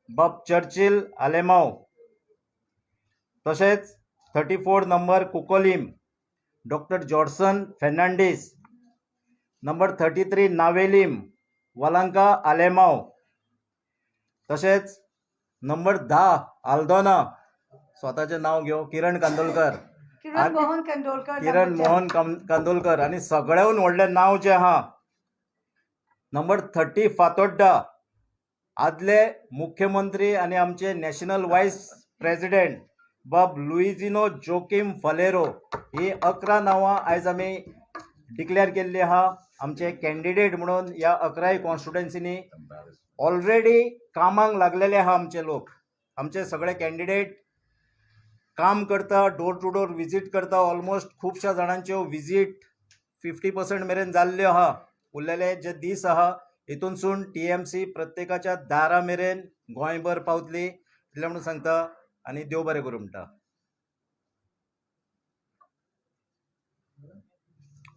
बाब चर्चिल आलेमाव, तशेंच 34 number Cuncolim doctor Jodson Fernandes, number 33 Navelim Valanka Alemao, तशेंच number 10 Aldona, स्वताचें नांव घेवं, किरण कांदोलकर. किरण मोहन कंडोलकर. किरण number 10. Mohan Kandolkar. आनी सगळ्याहून व्हडलें नांव जें आहा नंबर 30 फातोड्डा, आदले मुख्यमंत्री आनी आमचे नॅशनल वायस प्रेसिडेंट बाब लुइजिनो जोकीम फलेरो. ही 11 नांवां आयज आमी डिक्लेअर केल्ली आहा आमचे कॅन्डिडेट म्हणून. ह्या 11 कॉन्स्टिट्युएन्सीनी ऑलरेडी कामाक लागलेले आहा आमचे लोक. आमचे सगळे कॅन्डिडेट काम करता, डोर टू डोर विजीट करता. ऑलमोस्ट खुबश्या जाणांच्यो विजीट 50% मेरेन जाल्ल्यो आहा. उरलेले जे दीस आहा हितूनसून टीएमसी प्रत्येकाच्या दारा मेरेन गोंयभर पावतली इतलें म्हणून सांगता आनी देव बरें करूं म्हणटा.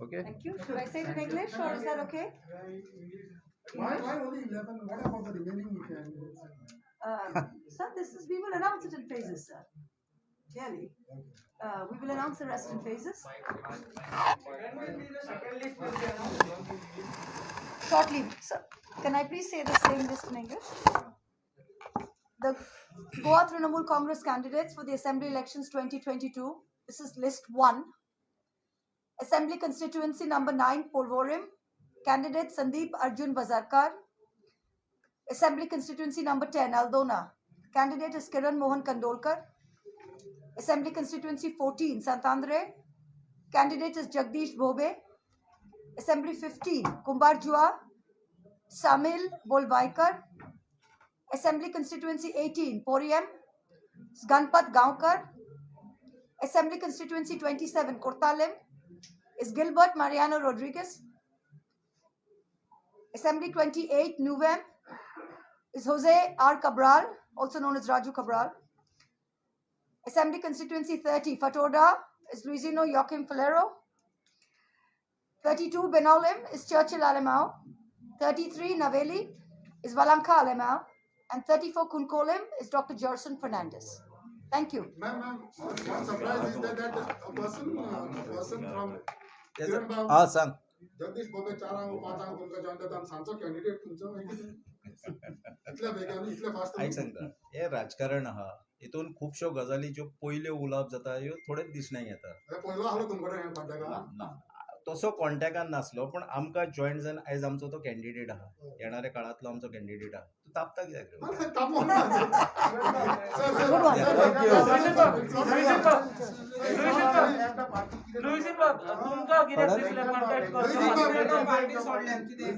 Okay. Thank you. Should I say it in English or is that okay? Why only 11? What about the remaining candidates? Sir, this is, we will announce it in phases, sir. Clearly. We will announce the rest in phases. When will be the second list will be announced? Shortly, sir. Can I please say the same list in English? The Goa Trinamool Congress candidates for the Assembly elections 2022. This is list 1. Assembly constituency number 9, Porvorim. Candidate Sandeep Arjun Vazarkar. Assembly constituency number 10, Aldona. Candidate is Kiran Mohan Kandolkar. Assembly constituency 14, Santandre. Candidate is Jagdish Bhobe. Assembly 15, Kumbarjua, Samil Bolvaikar. Assembly constituency 18, Poriem, Ganpat Gaonkar. Assembly constituency 27, Kortalim, is Gilbert Mariano Rodriguez. Assembly 28, Nuvem, is Jose R. Cabral, also known as Raju Cabral. Assembly constituency 30, Fatorda, is Luisino Joachim Falero. 32, Benolim, is Churchill Alemao. 33, Naveli, is Valanka Alemao. And 34, Cuncolim, is Dr. Gerson Fernandez. Thank you. Ma'am, one surprise is that a person from Kiran Bab, हा सांग. जगदीश बोबे चारांक पांचांक तुमकां join जाता आनी सांजचो candidate तुमचो इतल्या बेगीन, इतले फास्ट. आयक सांगता, हें राजकारण आहा. हितून खुबश्यो गजाली ज्यो पयल्यो उलोवप जाता ह्यो थोडेच दिसण्याक येता. पयलो आहलो तुमकडे हें कॉन्टेक्टान? ना, तसो कॉन्टेक्टान नासलो, पूण आमकां जॉईन जावन आयज आमचो तो कॅन्डिडेट आहा. येणाऱ्या काळांतलो आमचो कॅन्डिडेट आहा. तूं तापता कित्याक रे? तापोन. Good one. लुईसिन बाब, तुमकां कितें दिसलें कॉन्टॅक्ट करचो? पार्टी सोडल्यान कितें?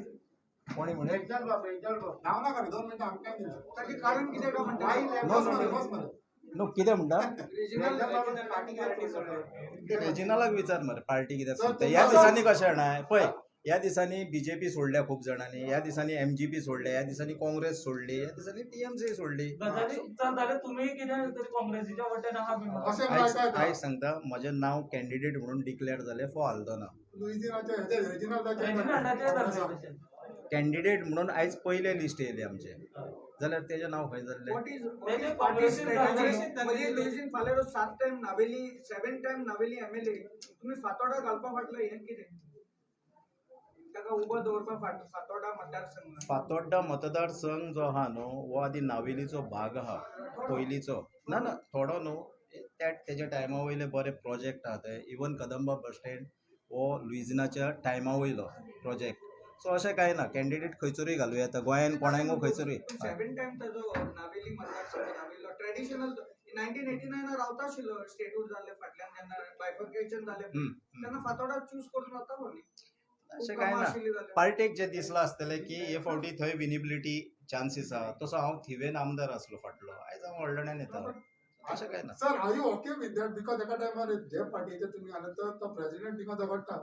कोणी म्हणे? नाव नाका रे, 2 मिनटां आमकां दिता. कारण कितें काय म्हणटा? बस मरे, बस मरे. न्हू, कितें म्हणटा? पार्टी सोडल्या. रेजिनालाक विचार मरे, पार्टी कित्याक सोडटा. ह्या दिसांनी कशें जाणा, पळय, ह्या दिसांनी बीजेपी सोडल्या खूब जाणांनी, ह्या दिसांनी एमजीपी सोडले, ह्या दिसांनी काँग्रेस सोडली, ह्या दिसांनी टीएमसी सोडली. गजाली चलताले, तुमी कितें तरी काँग्रेसीच्या वटेन आहा बी म्हणून. अशें म्हळ्यार काय? आयज सांगता, म्हजें नांव कॅन्डिडेट म्हणून डिक्लेअर जालें फॉर आल्दोना. लुईजिनाचे हेजे रेजिनाल्डाचे. रेजिनाल्डाचें जाल्लें तशें. कॅन्डिडेट म्हणून आयज पयलें लिस्ट येयलें आमचें, जाल्यार तेजें नांव खंय जाल्लें? What is तेजे party काँग्रेसीन strategy? मदीं लुईझिन फालेरो सात time Navelim, seven time Navelim MLA, तुमी फातोडा घालपा फाटलें हें कितें? ताका उबो दवरपा फातोडा मतदारसंघ. फातोड्डा मतदारसंघ जो आहा न्हू, हो आदी नावेलीचो भाग आहा पयलींचो. ना ना, थोडो न्हू, त्या तेज्या टायमा वयले बरे प्रोजेक्ट आहा ते. इवन कदंबा बस स्टँड हो लुइजिनाच्या टायमा वयलो प्रोजेक्ट. सो अशें कांय ना, कॅन्डिडेट खंयसरूय घालूं येता गोंयान, कोणाकूय खंयसरूय. सेवन टायम ताजो नावेली मतदारसंघ राविल्लो. ट्रेडिशनल 1989 रावता आशिल्लो स्टेटहूड जाल्ले फाटल्यान जेन्ना बायफर्केशन जालें तेन्ना फातोडा चूज करून वतालो न्ही. अशें कांय कामां ना. आशिल्लीं जाल्यार. पार्टेक जें दिसलां आसतलें की हे फावटी थंय विनिबिलिटी चान्सीस आहा. तसो हांव थिवेन आमदार आसलो फाटलो, आयज हांव हळदोण्यान येता. अशें कांय ना. Sir, are you okay with that? Because एका टायमार जे पार्टीचे तुमी आले तर तो प्रेसिडेंट थिंगा झगडटा.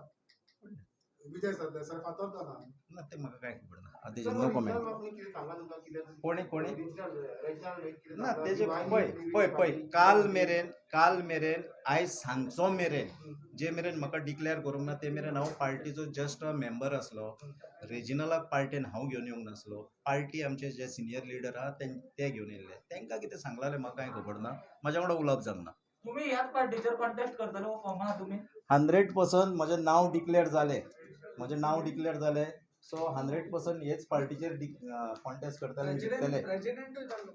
विजय सरदेसाय फातोर्डा ना. ना, ते म्हाका कांय खबर ना. आतां तेजेर नो कॉमेंट. कोणी कोणी ना तेजे. पळय पळय पळय, काल मेरेन, आयज सांजचो मेरेन, जे मेरेन म्हाका डिक्लेअर करूंक ना ते मेरेन हांव पार्टीचो जस्ट अ मेंबर आसलो. रेजिनलाक पार्टेन हांव घेवन येवंक नासलो. पार्टी आमचे जे सिनियर लिडर आहा ते घेवन येयल्ले. तांकां कितें सांगलां जाल्यार म्हाका कांय खबर ना. म्हाज्या वांगडा उलोवप जावंक ना. तुम्ही ह्याच पार्टीचेर कॉन्टेस्ट करतले हो फॉर्मा तुम्ही? 100% म्हजें नांव डिक्लेअर जालें, म्हजें नांव डिक्लेअर जालें, सो 100% हेच पार्टीचेर कॉन्टेस्ट करतले आनी जिखतले. प्रेसिडेंटूय जावंक